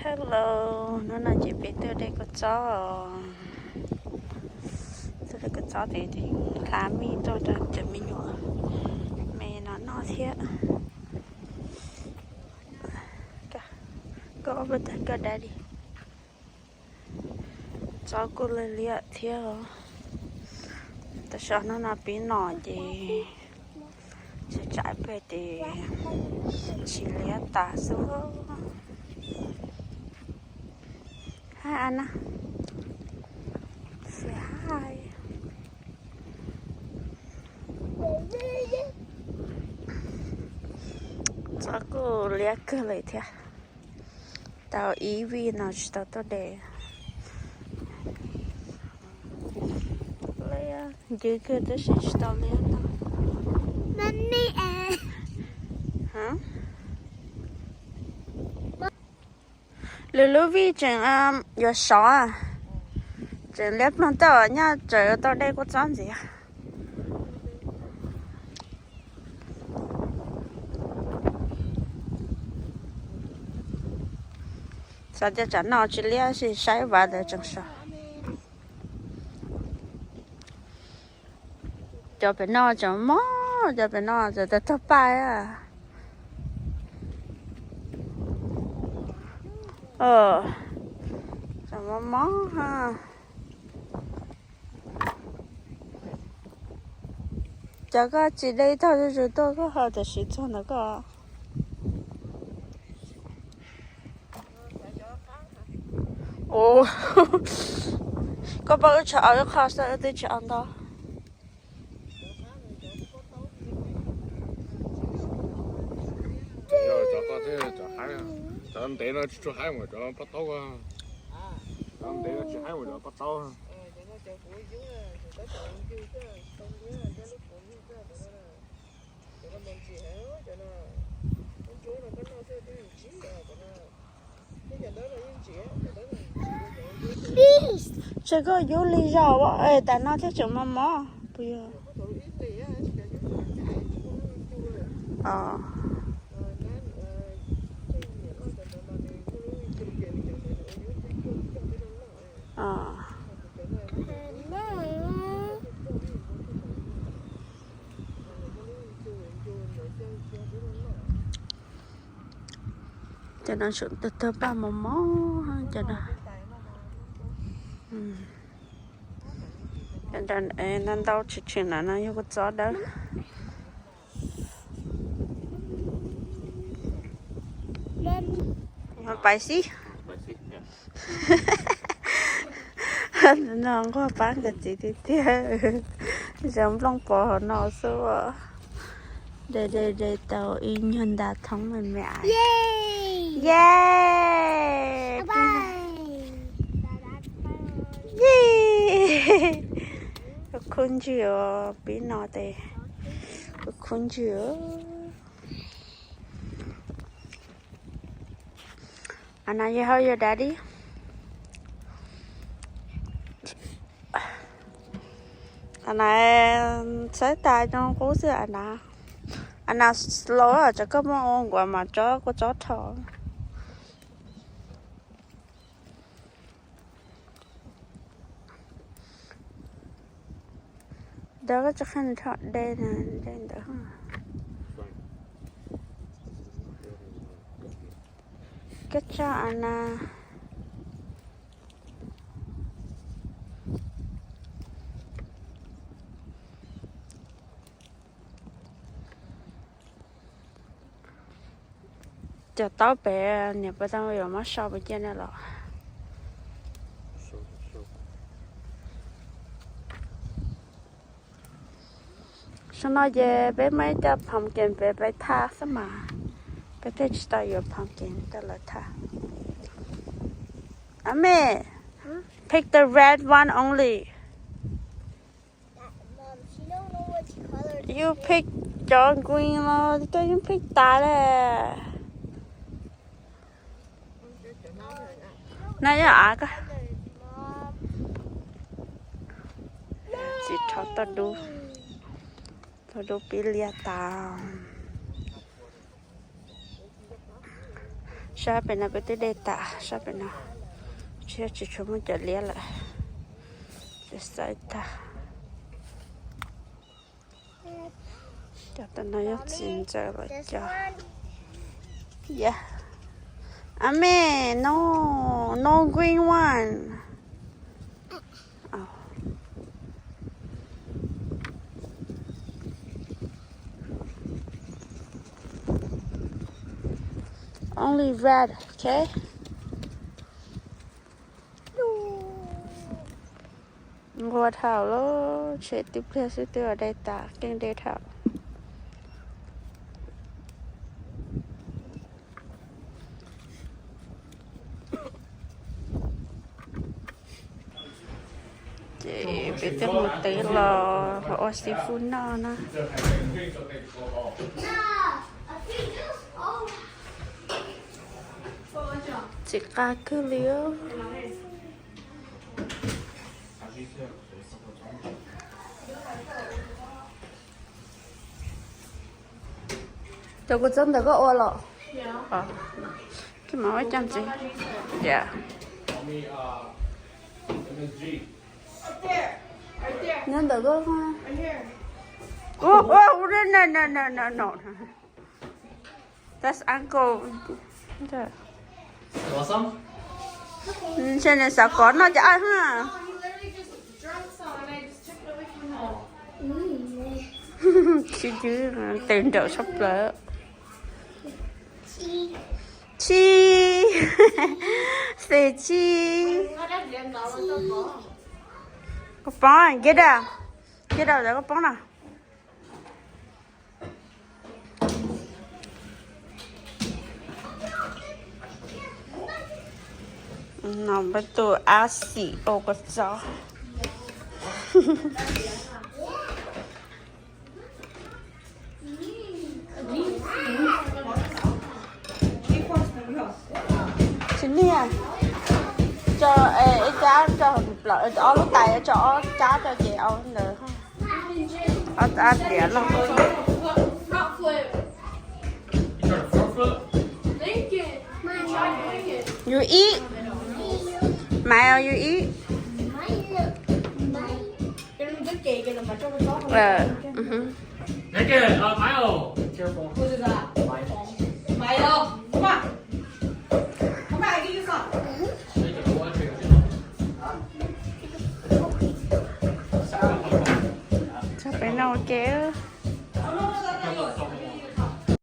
Hello, hnub no ces peb tuaj de kua txob, tuaj de kua txob ces hla mij tuaj rau cov me nyuam me no noj thiab. Koj ua tag koj daddy. Txob kuj liam liam thiab os. Tam sim no pib no ces tsis tsam pem ces tsis liab tas xwb. Hi Anna. Say hi. Txob kuj liab kawg li thiab. Tau ib vij no tsis tau tuaj de. Liab ncw kawg tab sis tsis tau liab tau. Lwm lub vij tseem yuav sov, tseem liab ploog tawm nyaj tseem yuav tau de kua txob ntxiv. Xav tias tsam no tsis liab sis saib vaj ntawd tseem sov. Cov pem no tseem mob, cov pem no tseem tag tag paj. Tseem mob mob. Cov koj tsis de ib tog zuj zus tuaj koj ho tam sim txog ntawd koj. Koj pab wb tshav au ib qho xwb wb twb tsis au ntau. Cov ntev no tsis tshua haib mas cov pob taub, cov ntev no tsis haib mas cov pob taub. Tseg koj yub li zog es tas no thiab tseem mos mos puas yog? Cov no tseem tag tag paj mos mos cov no. Ntau ntau tshwm tshwm na no yog kua txob dawb. Pais xwb. No nquag pab nkawd txiv tiag tiag, zoo nplooj pos hauv no xwb. De de de tau ib nyuag nta thoob me me. Yay! Yay! Kuv khub ntswg os, pib no tes kuv khub ntswg. Ana, you hold your daddy. Ana, txhawb tas zoo qub xwb Ana. Ana, slow, tsam koj muab ua nkuas mas tsob kua txob rho. Dawb koj tso qhov de, de ntawd. Koj tso Ana. Cov taub pem niam pab tau yuav muab sau pes ciaj na los. Saum no ces peb muaj ib co pumpkin peb peb thaj xwb mas, peb thiaj tsis tau yuav pumpkin coj lawv thaj. Ami, pick the red one only. You pick cov green los koj yeej pick tas lawm. No yog av koj. Txiv rho toj dub, toj dub pib liab tas. Sab pem no peb twb de tas, sab pem no tsis, tsis tshua muaj cov liab lawm, ces xaiv tag. Cov tam no yog txiv ntxawm los cov. Yeah. A me, no, no green one. Oh. Only red, okay? Nquag dhau lawm, tshem tib pliag xwb twb de tas, keej de dhau. Ces peb twb mus teb los ua seafood noj na. Txiv qab kawg li. Cov kua txob ntawm koj ua los? Koj mam ua coj ntxiv. Nyob ntawm koj. Ua, ua, ua, no, no, no, no, no. That's uncle. Ntshe nws xav kov noj cov aj ha. Tsis, tes nraum tshaj plaws. Tsis, xes tsis. Koj poob, get up, get up, koj poob na. No peb tus ab xim ua kua txob. Tsis niaj, tso ib cab rau plaws, ob lub tais tso ob cab rau ces au ntawd. Ob ab tiav loj. You eat? Maiv, you eat? Tso peb noj ua ke.